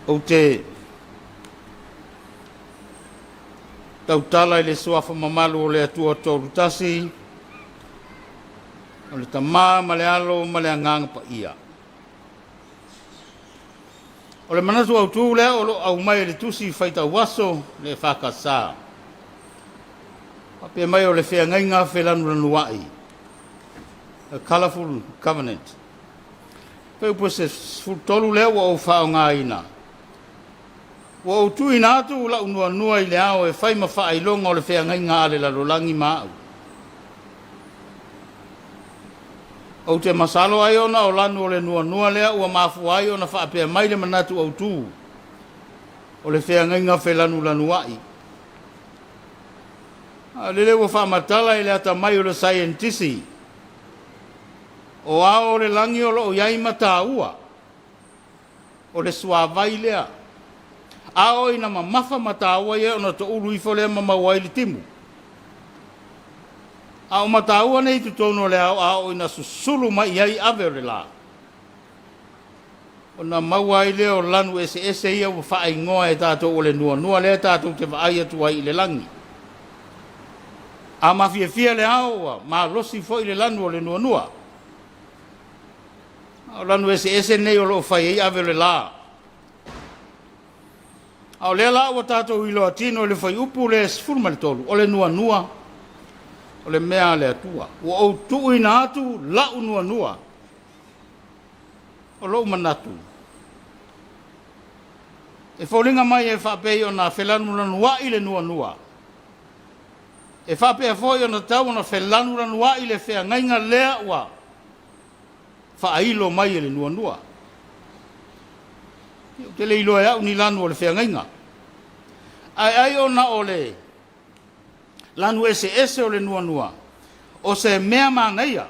Ou te tautala i le Suafa mamalu o le Atua Toolutasi, o le Tama ma le Alo ma le Agaga Paia. O le manatu autu lea o lo o aumai e le tusi faitau aso le EFKS. Faapea mai o le feagaiga felanulanuai, a colorful covenant. Fuaiupu 13 lea ua ou faaaogaina. Ua ou tuuina atu la'u nuanua i le ao e fai ma faailoga o le feagaiga a le lalolagi ma a'u. Ou te masalo ai ona o lanu o le nuanua lea ua mafua ai ona faapea mai le manatu autū o le feagaiga felanulanua'i. A o lele ua faamatala i le atamai o le saienitisi, o ao o le lagi o lo o i ai mataua, o le suavai lea. A oo ina mamafa mataua ia ona toulu ifo lea ma maua ai le timu. A o mataua nei i totonu o le ao a oo ina susulu mai i ai ave o le la, ona maua ai lea o lanu eseese ia ua faaigoa e tatou o le nuanua lea tatou te vaai atu ai i le lagi. A mafiafia le ao ua malosi foi le lanu o le nuanua. A o lanu eseese nei o lo o fai ai ave o le la. A o lea la ua tatou iloa tino i le fuaiupu lea 13, o le nuanua o le mea a le Atua. Ua ou tuuina atu la'u nuanua. O lou manatu, e foliga mai e faapei ona felanulanuai le nuanua, e faapea foi ona tatau ona felanulanuai le feagaiga lea ua faailo mai e le nuanua. Ou te le iloa e au ni lanu o le feagaiga, ae ai ona o le lanu eseese o le nuanua, o se mea manaia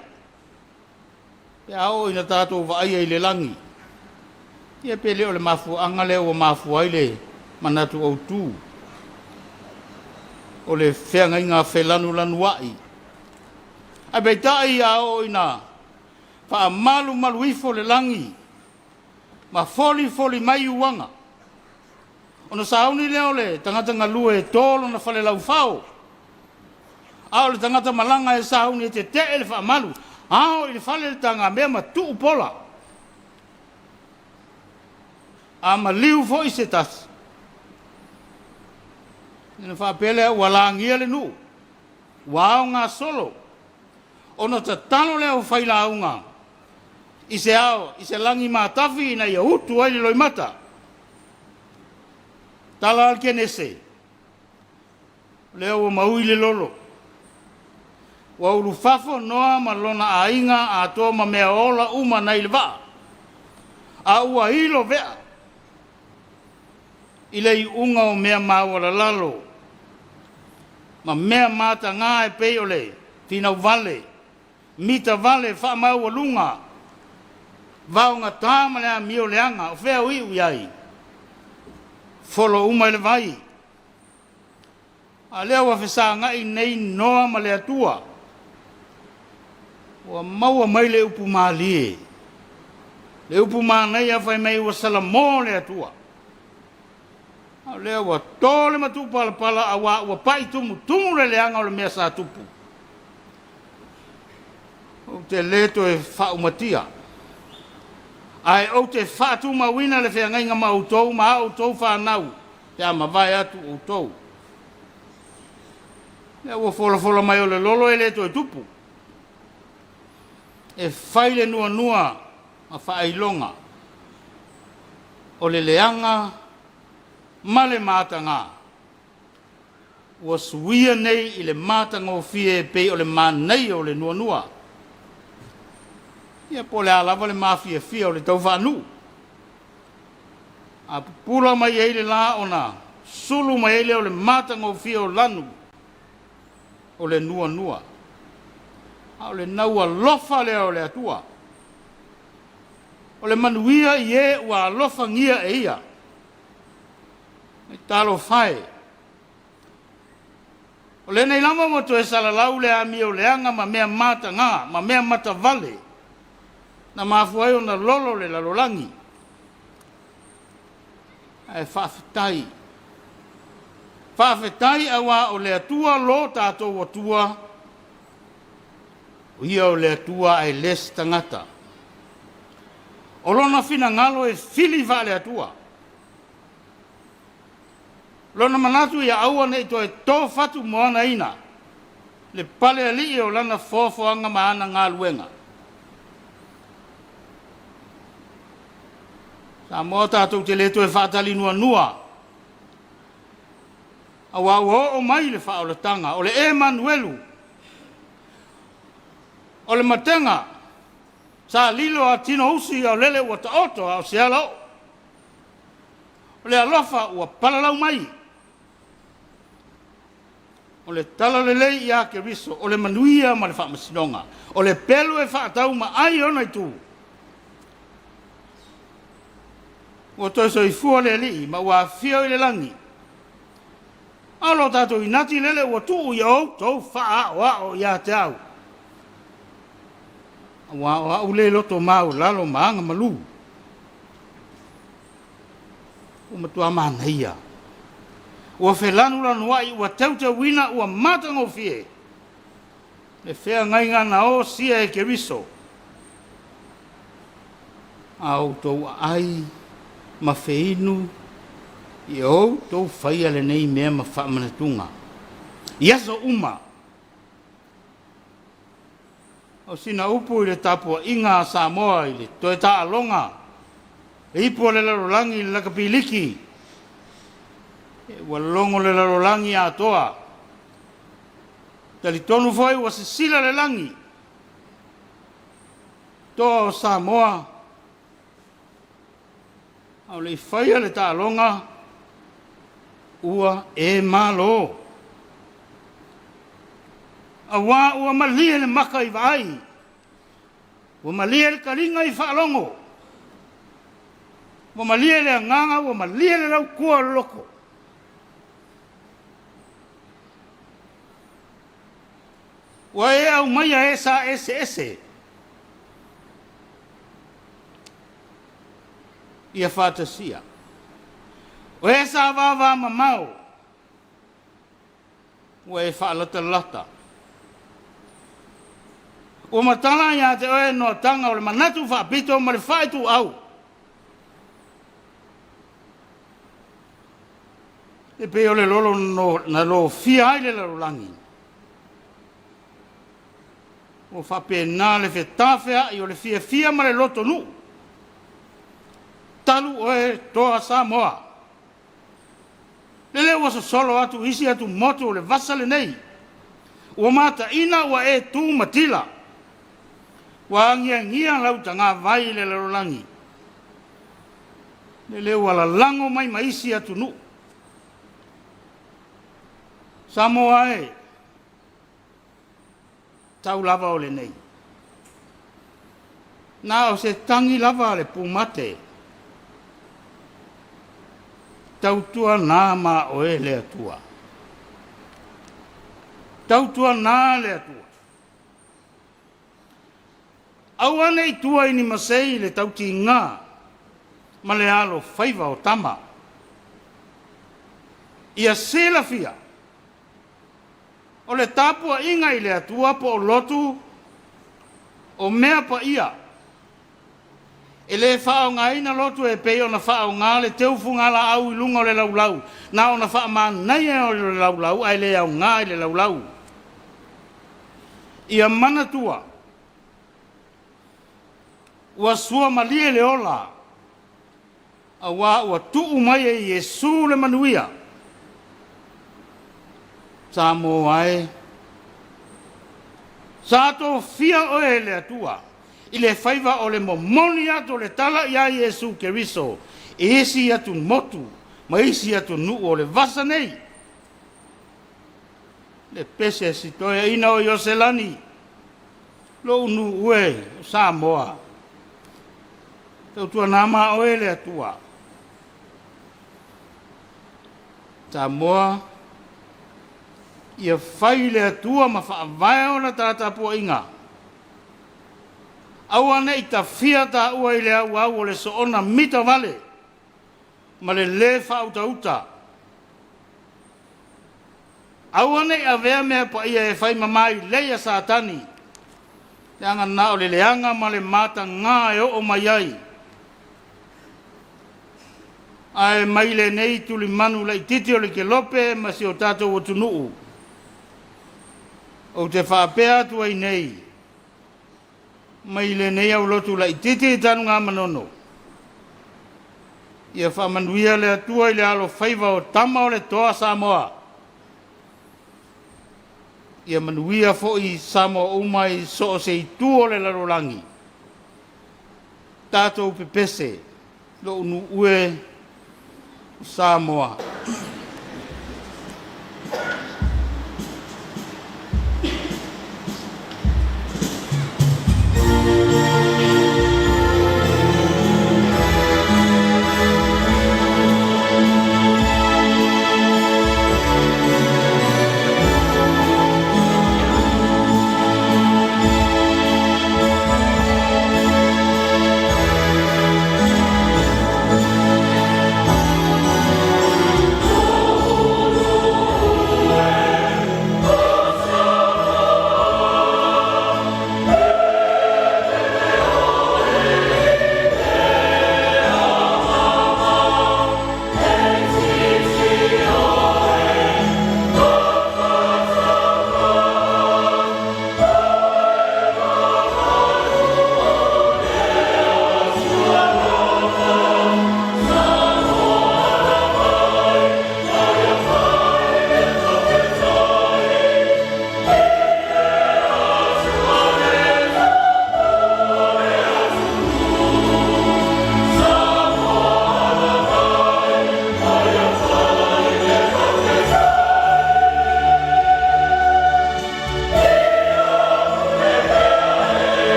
pe a oo ina tatou vaaia i le lagi. Ia pe le o le mafuaaga lea ua mafua ai le manatu autū o le feagaiga felanulanuai. Ae peitai a oo ina faamalumalu ifo le lagi ma folifoli mai uaga, ona sauni lea o le tagata galue e to lona falelaufao, a o le tagata malaga e sauni e tetee le faamalu, ao i le fale le tagamea ma tuu pola. A maliu foi se tasi, ona faapea lea ua lagia le nuu, ua aogasolo, ona tatalo lea o failauga i se ao, i se lagi matafi ina ia utu ai le loimata. Tala a le Kenese, o lea ua maui le lolo, ua ulufafo Noa ma lona aiga atoa ma mea ola uma nai le vaa, a ua ilo vea i le iuga o mea maualalalo ma mea mataga e pei o le finau vale, mita vale faamaualuga, vaogata ma le amio leaga, o fea o iu i ai? Folo uma i le vai. A lea ua fesagai nei Noa ma le Atua, ua maua mai le upu malie, le upu manaia fai mai ua salamo le Atua. A o lea ua to le matupalapala auā ua pai tumutumu le leaga o le mea sa tupu. Ou te le toe faaumatia, ae ou te faatumauina le feagaiga ma outou ma a outou fanau pe a mavae atu outou. Lea ua folafola mai o le lolo e le toe tupu. E fai le nuanua ma faailoga o le leaga ma le mataga ua suia nei i le matagofie e pei o le manaia o le nuanua. Ia po o le a lava le mafiafia o le taufaanuu, a pupula mai ai le la ona sulu mai ai lea o le matagofie o lanu o le nuanua. A o le naualofa lea o le Atua, o le manuia i e ua alofagia e ia. Talofa e! O lenei lava ua toe salalau le amio leaga ma mea mataga ma mea matavale na mafua ai ona lolo le lalolagi. Ae faafetai. Faafetai auā o le Atua lo tatou Atua, o Ia o le Atua ae le se tagata. O Lona finagalo e fili faale-Atua. Lona manatu ia aua ne i toe to fatumoanaina le palealii o Lana foafoaga ma ana galuega. Samoa tatou te le toe faatalinuanua, auā ua oo mai le faaolataga, o le Emanuelu, o le matega sa lilo a tinousi a o lele ua taoto a o se alaoo. O le alofa ua palalau mai. O le talalelei ia Keriso o le manuia ma le faamasinoga, o le pelu e faataumaai ona itu. Ua toe soifua le Alii ma ua afio i le lagi, a o lo tatou inati lele ua tuu ia outou faaaoao ia te au, aua o au le loto maualalo ma aga malu. Ua matua manaia, ua felanulanuai, ua teuteuina, ua matagofie le feagaiga na osia e Keriso a outou aai ma feinu, ia outou faia lenei mea ma faamanatuga i aso uma. O sina upu i le tapuaiga a Samoa i le toe taaloga le ipu o le lalolagi i le lakapi liki, ua logo le lalolagi atoa. Talitonu foi ua sisila le lagi, toa o Samoa, a o le i faia le taaloga, ua e malo, auā ua malie le maka i vaai, ua malie le taliga i faalogo, ua malie le agaga ua malie le lautua o le loto. Ua e aumaia e sa eseese ia faatasia. O e sa vavamamao ua e faalatalata. Ua matala ia te oe noataga o le manatu faapito ma le faaituau. E pei o le lolo na lofia ai le lalolagi, ua faapena le fetafeai o le fiafia ma le lotonuu. Talu oe toa Samoa, lele ua sosolo atu isi atumotu o le vasa lenei, ua mataina ua e tu matila, ua agiagia lau tagavai i le lalolagi, lele ua lalago mai ma isi atunuu. Samoa e, tau lava o lenei, na o se tagi lava a le pumate, tautuana ma oe le Atua. Tautuana le Atua. Aua ne i tua i ni masei le tautiga ma le alofaiva o tama. Ia silafia, o le tapuaiga i le Atua po o lotu, o mea paia. E le faaaogaina lotu e pei ona faaaoga le teu fugalaau i luga o le laulau, na ona faamanaia o le laulau ae le aoga i le laulau. Ia manatua, ua suamalie le ola, auā ua tuu mai e Iesu le manuia. Samoa e, sa tofia oe e le Atua i le faiva o le momoli atu o le tala ia Iesu Keriso i isi atumotu ma isi atunuu o le vasa nei. Le pese a si toeaina o Ioselani, lou nuu e o Samoa, tautuana ma oe le Atua. Samoa, ia fai le Atua ma faavae ona tatapuaiga, aua ne i tafia taua i le auau o le soona mita vale. ma le lē faautauta. Aua ne i avea mea paia e fai ma mailei a Satani, leaga na o le leaga ma le matagā e oo mai ai. Ae mai lenei tulimanu laititi o le Kelope ma si o tatou atunuu, ou te faapea atu ai nei, mai lenei aulotu laititi i Tanugamanono, ia faamanuia le Atua i le alofaiva o tama o le Toa Samoa. Ia manuia foi Samoa uma i so o se itu o le lalolagi. Tatou pepese, lou nuu e Samoa.